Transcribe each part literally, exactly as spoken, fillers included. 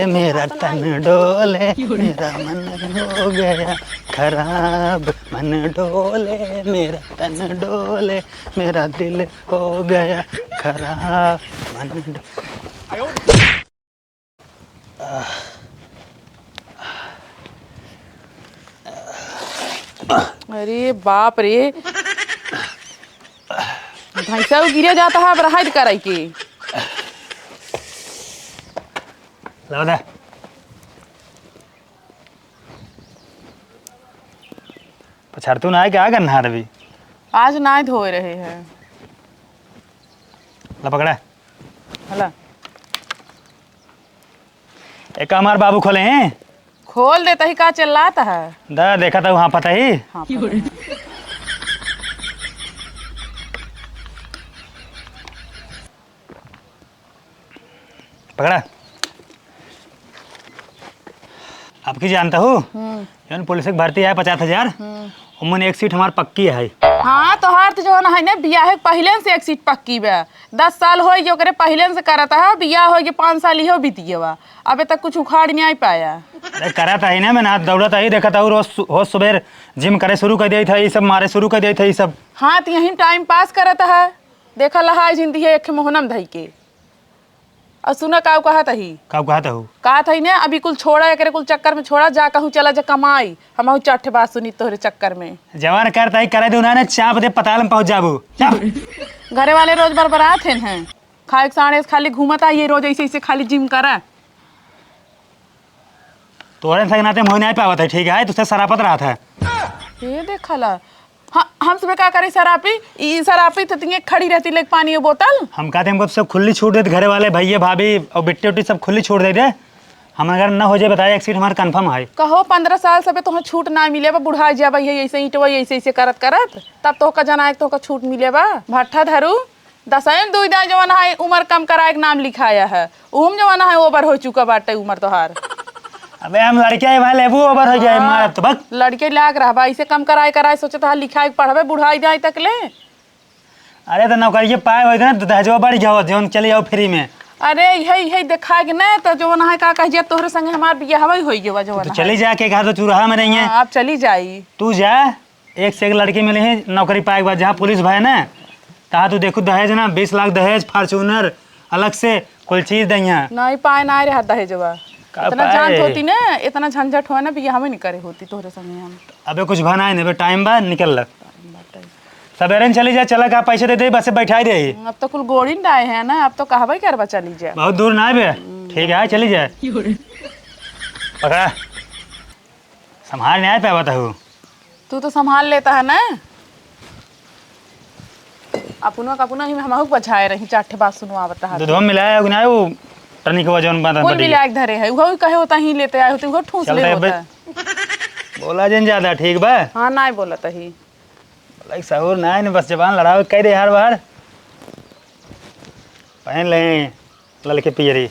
मेरा तन डोले, मेरा मन हो गया खराब। मन डोले, मेरा तन डोले, मेरा दिल हो गया खराब। मन डो- अरे बाप रे, भैंसा गिरे जाता है, अब रहाई कराई के। लाओ दे। पछाड़ तू ना आए क्या गन्हार भी? आज ना धोए रहे हैं। ला पकड़ा। हला। एक हमार बाबू खोले हैं। खोल देता ही का चिल्लाता है? दा देखा था वहाँ पता ही। हाँ, पता है। पकड़ा। अब की जानता हूँ, हम्म। जौन पुलिस की भर्ती है पचास हजार, हम्म। उमन एक सीट हमार पक्की है। हाँ, तोहार तो जौन है ना, बियाह के पहिले से एक सीट पक्की बा। दस साल होई गए ओकरे पहिले से करत है, बियाह होई गए पाँच साल इहो बीत गए बा, अबे तक कुछ उखाड़ नहीं पाया। अरे करत है ना, मैं ना दौड़त है, देखत है रोज सु-, होश सुबेर जिम करे शुरू कर देत है, ये सब मारे शुरू कर देत है, ये सब। हाँ, तो यही टाइम पास करत है। देखा लहा जिंदगी है एक मोहनम धई के। और सुना काऊ कहत ही। काऊ कहत हऊ? कहत ही ने, अभी कुल छोड़ा, एकरे कुल चक्कर में छोड़ा, जा कहूँ चला जा कमाई, हमहू चार ठे बात सुनी तोहरे चक्कर में। जवान करत ही करे दे, उन्हें चाप दे, पताल में पहुँच जाबू। जा। घरे वाले रोज बरबरात हैं, हैं। खाए के साढ़े खाली घूमत आई, ये रोज ऐसे ऐसे खाली जिम करा। तोहरे से नाते मोह नहीं पावत है, ठीक है, तुझसे सरापत रहा था। ये देखला, हाँ, हम सब का करे सरापी, ई सरापी तो तिये खड़ी रहती लेके पानी के बोतल। हम कहते हमको सब खुली छूट देते, घरे वाले, भैया, भाभी और बिट्टी उट्टी सब खुली छूट दे दे। हम अगर न हो जाए बताए, एक सीट हमारा कन्फर्म है। कहो, पन्द्रह साल से बे तोहर छूट ना मिले बा, बुढ़ा जाबा ये ऐसे ईंटवा ऐसे ऐसे करत करत, तब तोहका जनाए तोहका छूट मिले बा। भट्ठा धरू, दसैन दुई दाई जवन है, उमर कम कराए के नाम लिखाया है। उम जवन है, ओवर हो चुका बाटे उमर तोहार। अबे हम लड़के आए भाई, लेबू ओवर हो जाए, हाँ, मारत तो बक। लड़के लाग रहा बा, इसे कम कराए कराए सोचत हा, लिखाए के पढ़बे बुढ़ाई जाए तक ले। अरे तो नौकरिये पाए होइत ना, तो दहेजवा बढ़ गया होत, जौन चले जाओ फ्री में। अरे इहे, इहे देखा के ना, तो जवन है का कह जे तोहरे संगे हमार बियाहवा ही होई गवा जवन तो है। चली जा के कहा तो चुराहा में रही है। हाँ, आप चली जाई। तू जा, एक से एक लड़की मिली है नौकरी पाए के बाद, जहाँ पुलिस भए ना, तहाँ तू देखू दहेज ना, बीस लाख दहेज, Fortuner अलग से, कुल चीज दइहाँ। नहीं पाए, ना रहा दहेजवा। का इतना पाए? जानत होती ना, इतना झंझट हुआ ना, बियाह में नहीं करे होती तोहरे संगे हम। अबे कुछ भा नहीं, अबे टाइम बा, निकल ला। सवेरे न चली जा, चला का पैसे दे दे, बस से बैठाई दे। अब तो कुल गोड़ी न आए हैं ना, अब तो कहबे करबा चली जा। बहुत दूर ना बे, ठीक है, चली जा। पकड़ा। संभाल नहीं आए पावत हूँ। तू तो संभाल लेता है ना। अपनो का अपनो ही में हमहू के बझाए रही, चार ठे बात सुनवावत है। दूधवा मिलाया है कि ना, वो टनिक हुआ जौन बना कुल बटी। मिला के धरे है, उहो कहे होता ही लेते आए होते, उहो ठूस ले चलते होता बे-, है। बोला जन ज्यादा, ठीक बा? हाँ, ना बोलत ही। लाइक सहूर ना है, बस जबान लड़ावे, कह दे हर बार। पहन ले ललके पियरी।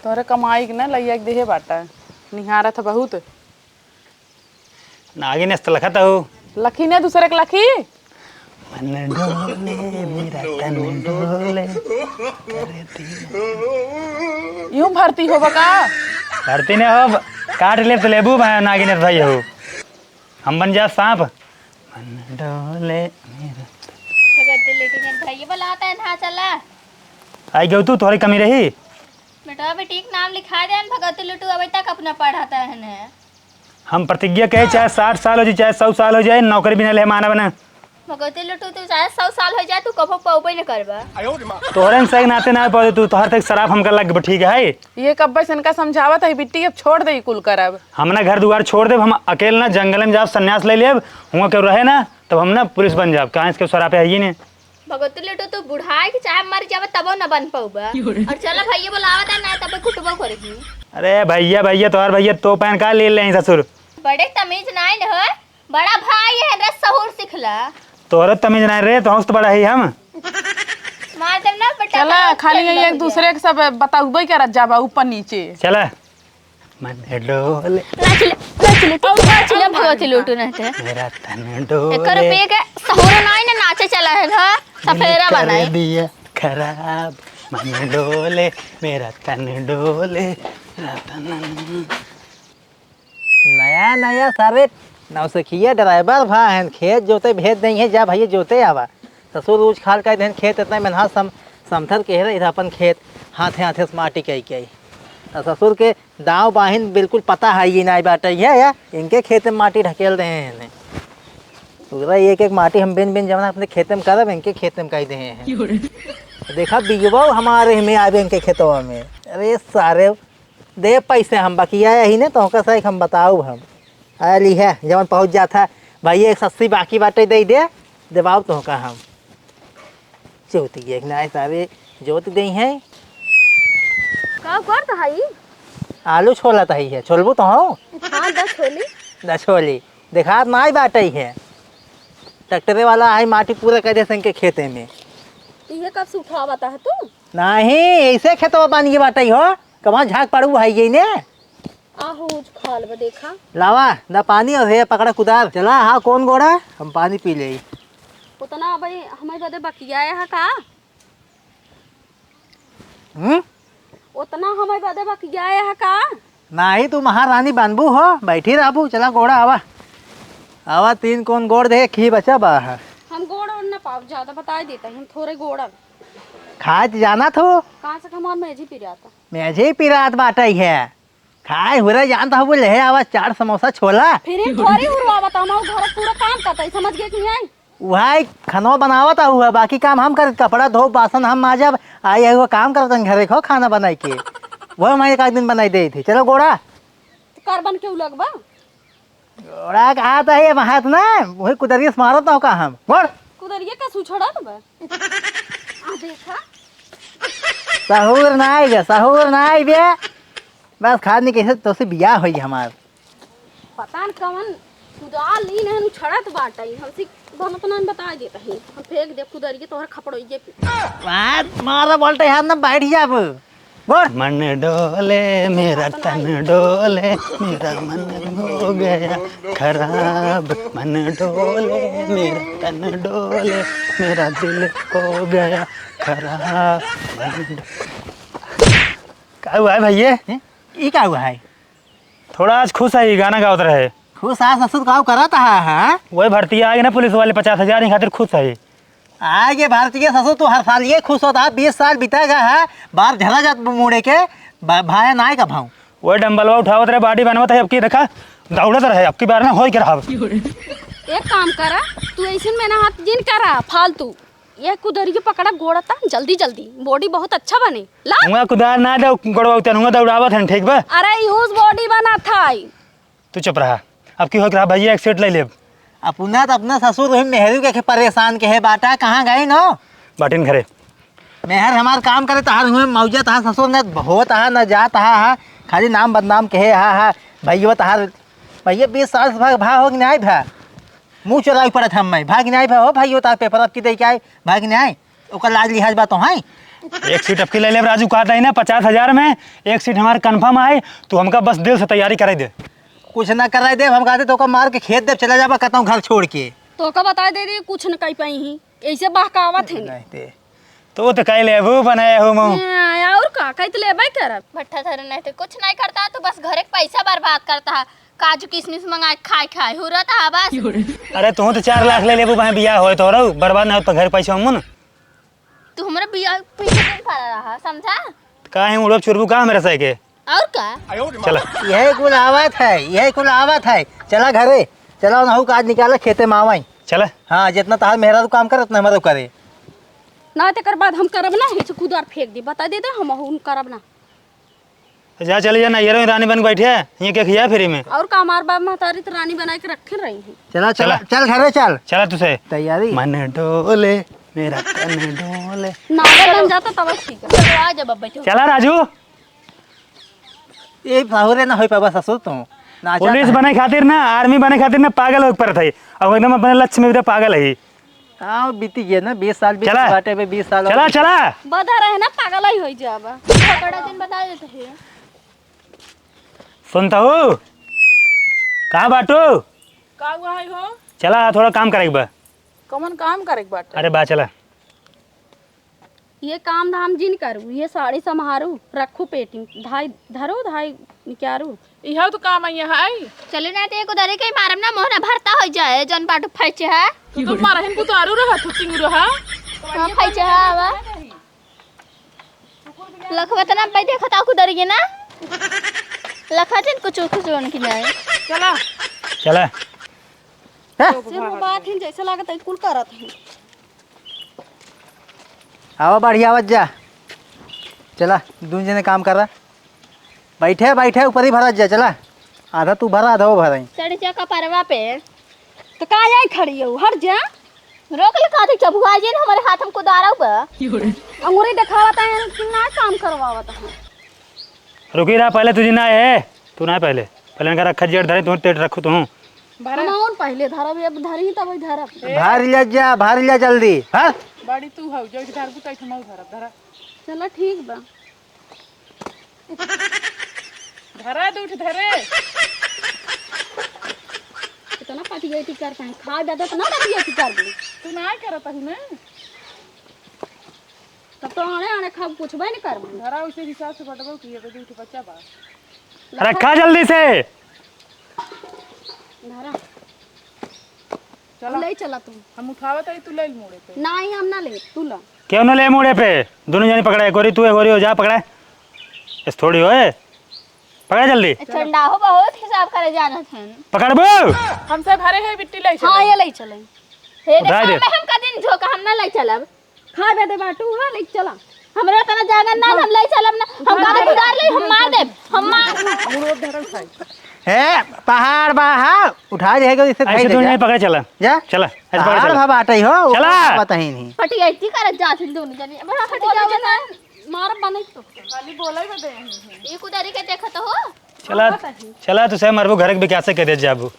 तोहरे कमाई के ना लइया के देहे बाटा, निहारत ह बहुत। नागिन अस्त लखत हो। लखी ने दूसरे के लखी। मन डोले, मेरा तन डोले, कर दिया। यूं भर्ती होबा का? भर्ती ने हो, काट लेब त लेबू, मैं नागिन अस्त भाई हो। हम बन जा सांप। मन डोले मेरा। भगवती लेकिन भैया बुलाता है, नहा चला। आई गयो तू, थोड़ी कमी रही। बेटा बेटी के नाम लिखा दे, भगवती लुटू अभी तक अपना पढ़ाता है ने। हम प्रतिज्ञा कहे, चाहे साठ साल हो जाए, चाहे सौ साल हो जाए, नौकरी बिना ले माना बना। भगवती लुटू, तू चाहे सौ साल हो जाए, तू कबो पौबे न करबा। तोहरे से नाते ना पौबे तू, तोहर तक शराब हमका लग, ठीक है? ये कब्बे से इनका समझावत है बिट्टी, अब छोड़ दे कुल करब। हम ना घर दुआर छोड़ देब, हम अकेल ना जंगल में जाब, संन्यास ले लेब, हुआं केहू रहे ना, तब हम ना पुलिस बन जाब, काहे से केहू सरापे है ही नहीं। भगवती लुटू, तू बुढ़ाए के चाहे मर जाबे तबो न बन पौबा। और चला भैया बुलावत है ना, तबे कुटबो करही। अरे भैया, भैया, तोहर भैया तो पैन का ले ले ससुर। बड़े तमीज नाई न हो। बड़ा भाई है रे, सहूर सिखला। तोहरे तमीज नाई रे, तोहस तो बड़ा ही हम। मार देब ना बेटा, चला, बहुत खाली चंदा एक हो दूसरे गया। के सब बताउबे करत जाबा ऊपर नीचे। चला। मन डोले। नाच ले, नाच ले, तू नाच ले, भगवती लूटू नहीं थे। मेरा तन डोले। एक रुपये के सहूर नाई ने नाचे चला है ना, सफेरा दिल कर बनाए। दिया खराब। मन डोले, मेरा तन डोले, मेरा तन। नया नया सारे नौसखिया ड्राइवर भा हन, खेत जोते भेज देइहैं, जा भइया जोते आवा। ससुर ऊँच खाल कइ देहन, खेत एतना मेहनत सम-, समथर के रही था अपन खेत, हाथे हाथे से माटी कइ के। आ ससुर के दाव बाहिन बिल्कुल पता है ये नाई बाटे है या, इनके खेत में माटी ढकेल देहे हैं। पूरा एक एक माटी हम बिन बिन जवना अपने खेत में करब, इनके खेत में कइ देहे हैं। देखा बिगबौ हमारे में आवे इनके खेतवा में। अरे सारे, दे पैसे हम बकिया यही ने, तोहका सही हम बताऊ हम। आ ली है, जवन पहुँच जात है, भइया एक सस्सी बाकी बाटे दे दे, देवाऊ तोहका हम। जोत गया कि नाई सारे, जोत देइहैं। का करत हई? आलू छोलत हई है, छोलबू तो हो? हाँ, द छोली। द छोली, देखात नाई बाटे है। ट्रैक्टरे वाला आई माटी पूरा कइ देस इनके खेते में। इहे कब से उठावत है तू? नाहीं, ऐसे खेतवा बानी के बाटे हो, कहाँ झाँक पड़ू है ये ने? आहू ऊँच खाल बा, देखा। लावा, द पानी और हे पकड़ा कुदार। चला, हाँ, कौन गोड़ा? हम पानी पी लेई। उतना अबे हमारे बदे बकिया है का? हम्म? उतना हमारे बदे बकिया है का? नाहीं, तू महारानी बनबू हो, बैठी रहबू। चला गोड़ा आवा, आवा, तीन कौन गोड़ दे, खी बचा बा है। हम गोड़ ओड़ ना पाव, ज्यादा बताइ देत ही, हम थोरे गोड़ अब। खाए तो जाना थो। कहाँ से हमार मेजी पिराता? मेजी पिरात बाटे है। खाए हुरे जानत हबू, लेहे आवा चाट समोसा छोला। फिर ही थोड़ी हुरवा बताओ, हम घर पूरा काम करता है, समझ गए कि नहीं आई? उहाई खाना बनावत हुआ, बाकी काम हम करत, कपड़ा धोब, बासन हम माजब, आई आई हुआ काम करत हन घरे को खाना बनाई के। वह मैं एक आध दिन बनाई देई थी। चलो गोड़ा। तो कर बन के उलग बा। गोड़ा कहा था ये महत ना, वही कुदरिया से मारत ना हो का हम। गोड़। कुदरिया का सुछड़त बा। आ देखा। सहूर ना आई बे, सहूर ना आई बे। बस खाद नहीं कैसे तो से बियाह होई हमार। पता न कवन कुदाल ली नहीं उछड़त बाटे। हमसे बनत ना बता देत ही। हम फेंक दे कुदरिया तोहर खपड़ोइये पे। बात मारा बोलते हैं ना बैठ जाब। बोल। मन डोले, मेरा तन डोले, मेरा मन हो गया खराब। मन डोले, मेरा तन डोले, मेरा दिल हो गया खराब। मन डो-, का हुआ है भैया? हैं? ई का हुआ है? थोड़ा आज खुश है, गाना गावत रहे। खुश आ ससुर, का करत है, हाँ? वही भर्ती आ गए ना पुलिस वाले, पचास हजार ही खातिर खुश है। आगे भारतीय ससुर, तू हर साल ये खुश होता है, बीस साल बीता गया है, बार झरा जात मुड़े के, भा-, भाया नाय का भाव। वो डंबलवा उठावत रहे, बॉडी बनवत है, अब की देखा, दौड़त रहे, अब की बार ना होई के रहब। एक काम करा, तू ऐसे में ना हाथ जिन करा, फालतू। ये कुदरियो पकड़ा गोड़ता, जल्दी जल्दी, बॉडी बहुत अच्छा बने। ला। हुआ कुदार ना दे, गोड़वा उतर, हुआ दौड़ावत है, ठीक बा? अरे, यूज बॉडी बना था। तू चुप रहा। अब की हो रहा भैया, एक सीट ले लेब। अपना तो अपना ससुर वही मेहरू के, के परेशान के है बाटा, कहाँ गए नो? बाटिन घरे। मेहर हमार काम करे, तहार हुए मौजा, तहार ससुर न बहुत हा, न जात हा, हा। खाली नाम बदनाम के है, हा, हा। भैया तहार, भैया बीस साल से भा, भा हो कि नहीं भा? मुँह चोराई पड़त हम मैं, भा कि नहीं भा हो भैया, तहार पेपर अब की दे के आए, भा कि नहीं? ओकर लाज लिहाज बा तो है। एक सीट अब की ले लेब राजू, कहत ही ना पचास हजार में एक सीट हमार confirm आए, तू हमका बस दिल से तैयारी कराई दे। कुछ ना कराई देब, हम कहते तो ओकर मार के खेत देब, चला जाबा कहता हूँ घर छोड़ के। तो ओका बताई दे दी, कुछ न कह पाई ही, ऐसे बहकावत है। नहीं ते। तो वो तो कह लेबू, बनाए हो मुँह। हाँ, और का, कह तो लेबे करब। भट्ठा धरे नहीं थे, कुछ नहीं करता, तू बस घर के पैसा बर्बाद करता है, काजू किशमिश मंगा के खाए खाए, हुरत है बस। अरे तू तो चार लाख ले लेबू, भाई बियाह होए तो रहो, बर्बाद ना हो तो घर पैसा मुन। तू हमरा बियाह पीछे दिन पड़ा रहा, समझा? का है उड़ब चुरबू का मेरे से के? और का? चला। यही कुल आवत है, यही कुल आवत है। चला घरे, चला उनहु का आज निकाला खेते में आवाई। चला। हाँ, जितना तहार मेहरा तो काम करे, उतना हमारा करे। ना तेकर बाद हम करब ना, हिच कुदार फेंक दी, बता दे दे, हम हूँ करब ना। जा चली जा, नैहर में रानी बन के बैठे है, ये क्या खिया फ्री में? और का, हमार बाप महतारी तो रानी बना के रखे रही है। चला, चला, चला। चल घरे चल। चला तुसे। तैयारी। मन डोले, मेरा तन डोले। नारे बन जाता तब ठीक है। चलो आ जा, अब बैठो। चला राजू। ये साहुरे ना होई पाबा ससुर तू। नाचा पुलिस था। बने खातिर ना, आर्मी बने खातिर ना पागल होके पड़त है। और एकदम अपने लक्ष्य में भी तो पागल है। हाँ, बीती गया ना, बीस साल बीत चला। बाटे बे, बीस साल चला, और चला। बधा रहे ना, पागल ही होई जाबा। पकड़ा दिन बता देते हैं। सुनता हूँ? कहाँ बाटू? का हुआ है हो? चला, थोड़ा काम करे के बा। कौन काम करे के बाटे? अरे बा, चला। ये काम धाम जिन करू, ये साड़ी सम्हारू, रखू पेटी, धाई धरो, धाई निकारू। इहो तो काम आई है। चले ना, तो एक उधर के मारम ना, मोहना भरता हो जाए, जौन बाटू फैचे है। तू तो मारहिन पुतारू रहा, तू टिंगू रहा। हाँ, फैचे है, आवा। लखवा तना पे देखत आकू दरिये ना। लखा जिन कुछ कुछ होन की जाए। चला। चला। हैं? से वो बात है, जैसे लागत है कुल करत है। आवा बढ़िया आवत जा। चला, दून जने काम करा। बैठे, बैठे, ऊपर ही भरत जा, चला। आधा तू भरा, आधा वो भराई। चढ़ जा कपरवा पे। तो का आई खड़ी हो, हट जा। रोक ले, काहे चबुआ जे न हमरे हाथ में कुदारा बा। अंगूरी देखावत है कि ना काम करवावत है। रुकी रहा, पहले तुझे ना है, तू ना है पहले। पहले इनका रखा जेठ धरे, तू तेट रखू तू। भरा। हम और पहले धरब, अब धरी तब धरब। भर ले जा, भर ले जल्दी। हाँ? बड़ी तू हो, जो धरबू तो हम धरब, धरा। चला ठीक बा। धरा दूठ धरे। इतना पटियाती करता है, खा ज्यादा इतना पटियाती कर दे। तू ना करत हूँ ना। तब तो आने आने खाब पूछबे न करबू। धरा उसे हिसाब से बटबो कि एगो दूठ बच्चा बा। रखा जल्दी से। धरा। चला। ले चला तू। हम उठावत हई, तू ले मोड़े पे। नाही, हम ना ले, तू ला। क्यों ना ले मोड़े पे? दोनों जनी पकड़े, एक ओरी तू, एक ओरी हो, जा पकड़े। इस थोड़ी होए, पकड़े जल्दी। ए, ठंडा हो, बहुत हिसाब करे जानत हन। पकड़बू? हमसे भरे है बिट्टी ले चले। हाँ, ये ले चले। हे उठा देखा, दे। मैं हमका दिन झोंका, हम ना ले चलब। खा बे दे बाटू, हाँ, ले चला। हमरा तना जागन ना, हम ले चलब ना। हम गाड़ी गुजार ले, हम मार देब। हम मार। मुड़ो धरल खाई। हे, पहाड़ बा, हाँ, उठा दे, इसे ऐसे खाई दे तू जा। नहीं पकड़े, चला। जा। चला, ऐसे पकड़े, पहाड़ चला। भा बाटे हो, चला। पता ही नहीं। फटी ऐसी करत जात हिंदू ने जानी। अब फटी जाओ ना, मार बने तो। खाली बोला ही बदे। ये कुदारी के देखत हो? चला, चला, तू से मरबू, घर के विकास से कह दे जाबू।